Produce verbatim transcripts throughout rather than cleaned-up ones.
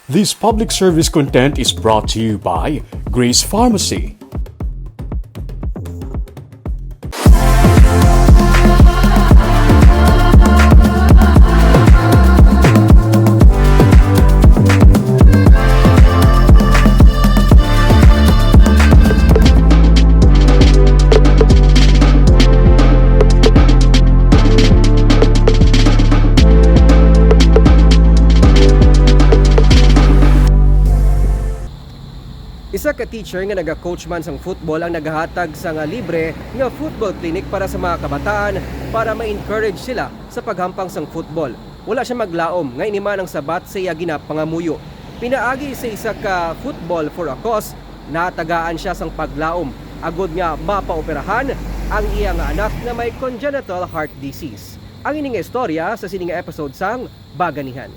This public service content is brought to you by Grace Pharmacy. Isa ka teacher nga naga-coach man sang football ang nagahatag sang libre nga football clinic para sa mga kabataan para ma-encourage sila sa paghampang sang football. Wala sia maglaom nga ini man ang sabat sa iya ginapangamuyo. Pinaagi sa isa ka Football for a Cause, natagaan sia sang paglaom agod nga mapaoperahan ang iya nga anak nga may congenital heart disease. Ang ini nga istorya sa sini nga episode sang Baganihan.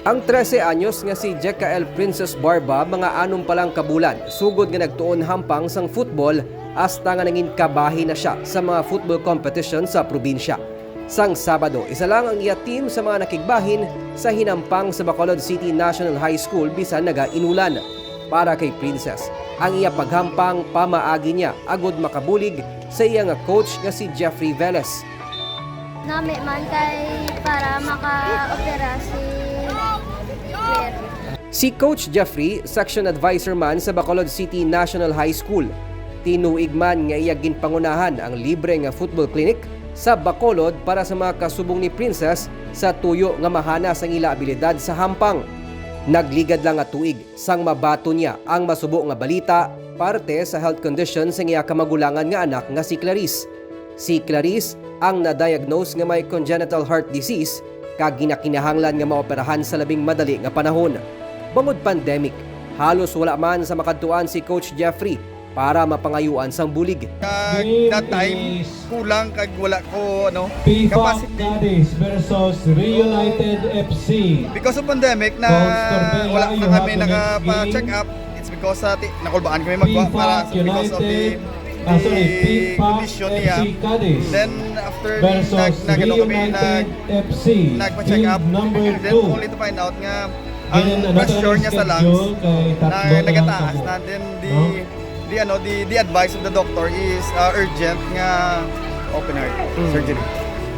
Ang trese anyos nga si Jekael Princess Barba, mga anom pa lang ka bulan, sugod nga nagtuon hampang sang football, hasta nga nangin kabahin na sia sa mga football competition sa probinsya. Sang Sabado, isa lang ang iya team sa mga nakigbahin sa hinampang sa Bacolod City National High School bisan naga-inulan. Para kay Princess, ang iya paghampang pamaagi niya agud makabulig sa iya nga coach nga si Jeffrey Velez. Nami man kay para maka-opera si Claire. Si Coach Jeffrey, section advisor man sa Bacolod City National High School. Tinuig man nga iya ginpangunahan ang libre nga football clinic sa Bacolod para sa mga kasubong ni Princess sa tuyo nga mahanas ang ila abilidad sa hampang. Nagligad lang nga tuig sang mabaton niya ang masubo nga balita parte sa health condition sang iya kamagulangan nga anak nga si Clarice. Si Clarice ang na-diagnose nga may congenital heart disease kag ginakinahanglan nga maoperahan sa labing madali nga panahon. Bangod pandemic, halos wala man sa makadtuan si Coach Jeffrey para mapangayuan sang bulig. Kag that time, kulang kag wala ko, ano, capacity. Cadiz versus Reunited F C. Because of pandemic na wala na kami nakapa-check up, it's because sa ti-, nakulbaan kami magwa para sa, because of the, ah, sorry, the condition niya. Then after nag-, nag-, ano kami, nag-, nagpa-check up, then only to find out nga ang pressure niya sa lungs na nagataas na, then the, the, ano, the, the advice of the doctor is, uh, urgent nga open heart surgery.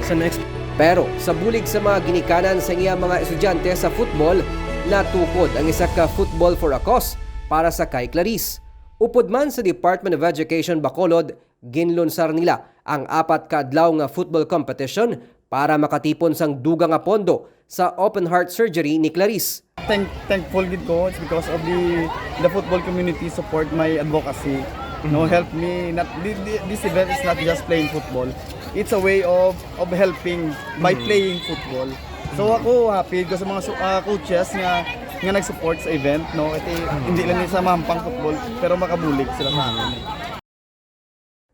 Sa next. Pero sa bulig sa mga ginikanan sa iya mga estudyante sa football, natukod ang isa ka Football for a Cause para sa kay Clarice. Upod man sa Department of Education Bacolod, ginlunsar nila ang apat ka adlaw nga football competition para makatipon sang dugang nga pondo sa open heart surgery ni Clarice. Thank-, thankful gid ko. It's because of the, the football community support my advocacy. No, help me. Not, thi-, thi-, this event is not just playing football. It's a way of, of helping by playing football. So ako, happy ko sa mga su-, ah, coaches nga, nga nag-support sa event, no? Kasi hindi lang sa mahampang football, pero makabulig sila sa amin.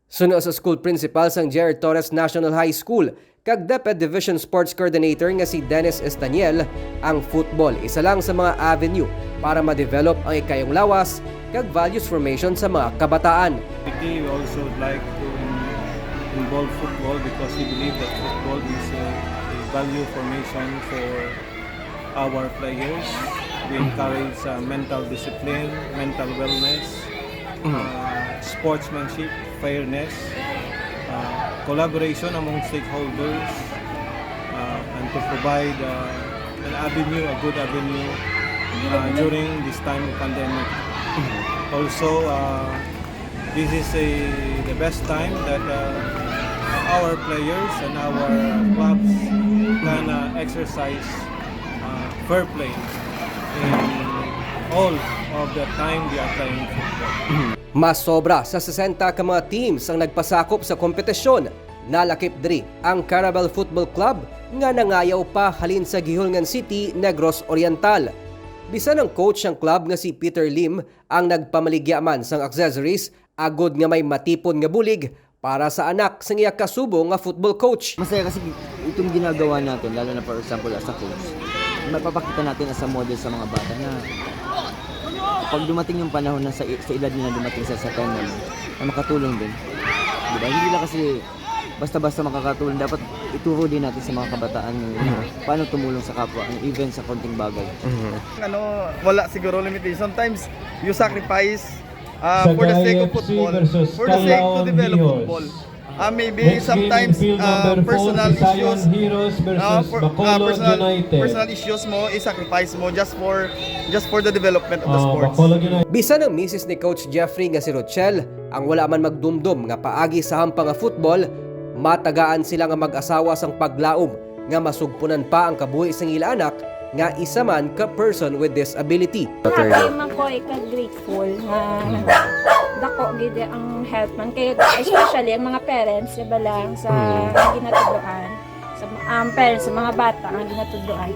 Suno sa school principal sang J R Torres National High School kag DepEd Division Sports Coordinator nga si Dennis Estaniel, ang football isa lang sa mga avenue para ma-develop ang ikayong lawas kag values formation sa mga kabataan. We also would like to in-, involve football because we believe that football is a, a value formation for our players. We encourage, uh, mental discipline, mental wellness, uh, sportsmanship, fairness, uh, collaboration among stakeholders, uh, and to provide, uh, an avenue, a good avenue, uh, during this time of pandemic. Also, uh, this is a, the best time that, uh, our players and our clubs can, uh, exercise, uh, fair play in all of the time they are playing football. Mas sobra sa sesenta ka mga teams ang nagpasakop sa kompetisyon. Nalakip diri ang Carabel Football Club nga nangayaw pa halin sa Guihulngan City, Negros Oriental. Bisan ang coach sang club nga si Peter Lim ang nagpamaligya man sang accessories agod nga may matipon nga bulig para sa anak sang iya kasubo nga football coach. Masaya kasi itong ginagawa natin, lalo na, for example, as a coach, mapapakita natin as a model sa mga bata na pag dumating yung panahon na sa, sa edad nila dumating sa, sa time na, na makatulong din. Di ba? Hindi lang kasi Basta-basta makakatulong, dapat ituro din natin sa mga kabataan yung paano tumulong sa kapwa, and even sa konting bagay. Ano, wala siguro limitation. Sometimes you sacrifice uh, for the sake of football, for the sake to develop football. Uh, maybe sometimes uh, personal issues, uh, for, uh, personal, personal issues mo, i-sacrifice mo just for just for the development of the sports. Bisan ang misis ni Coach Jeffrey nga si Rochelle, ang wala man magdumdom nga paagi sa hampang nga football, matagaan sila nga mag-asawa sang paglaom nga masugpunan pa ang kabuhi sang ila anak nga isa man ka person with disability. Happy man ko, ika grateful nga dako gid ang help man kay, especially ang mga parents, iba lang sa ginatudloan sa um, parents sa mga bata nga ginatudloan.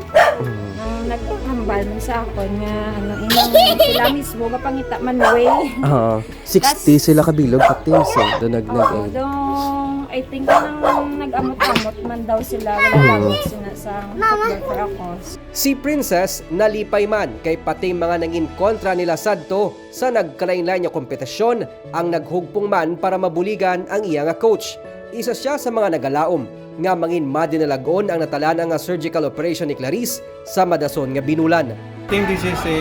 Nang nagpahambal man sa akon nga ano, inang sila mismo gapangita man way. Oo. sixty sila kabilog, kaptin. So, doon nag nag Oo, dong, I think nang nag-amot-amot man daw sila, wala labot sila sa football for a cause. Si Princess nalipay man kay pati mga nangin kontra nila sadto sa nagkalain-lain nga kompetisyon ang naghugpong man para mabuligan ang iya nga coach. Isa siya sa mga nagalaom nga mangin madinalag-on ang natalan-a nga surgical operation ni Clarice sa madason nga binulan. I think this is a,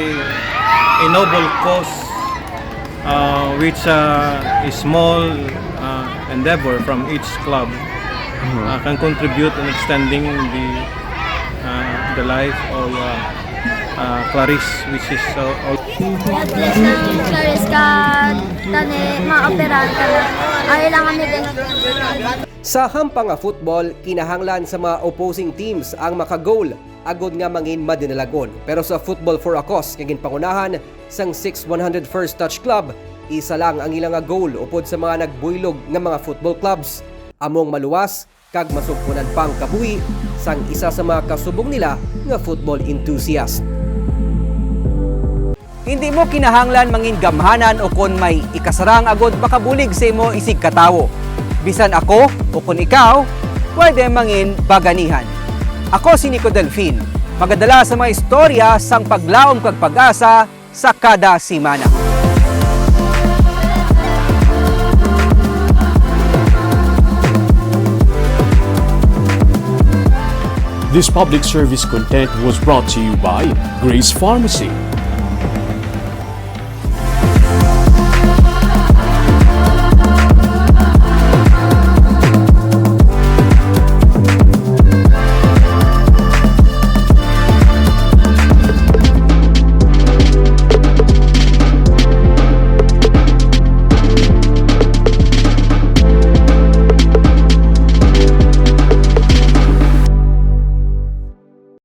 a noble cause uh, which uh, a small uh, endeavor from each club uh, can contribute in extending the uh, the life of uh, uh, Clarice, which is uh, al- God bless ang Clarice ka tani maoperahan ka na. Ayaw lang kami din. Sa hampang nga football, kinahanglan sa mga opposing teams ang maka-goal agod nga mangin madinalag-on. Pero sa Football for a Cause nga ginpangunahan sang six one hundred First Touch Club, isa lang ang ila nga goal upod sa mga nagbuylog nga mga football clubs. Among maluwas kag masugpunan pang kabuhi sang isa sa mga kasubong nila nga football enthusiast. Hindi mo kinahanglan mangin gamhanan o kon may ikasarang agod makabulig sa imo isig ka tawo. Bisan ako o kon ikaw, pwede mangin baganihan. Ako si Nico Delfin, magadala sa mga istorya sang paglaom kag pag-asa sa kada semana. This public service content was brought to you by Grace Pharmacy.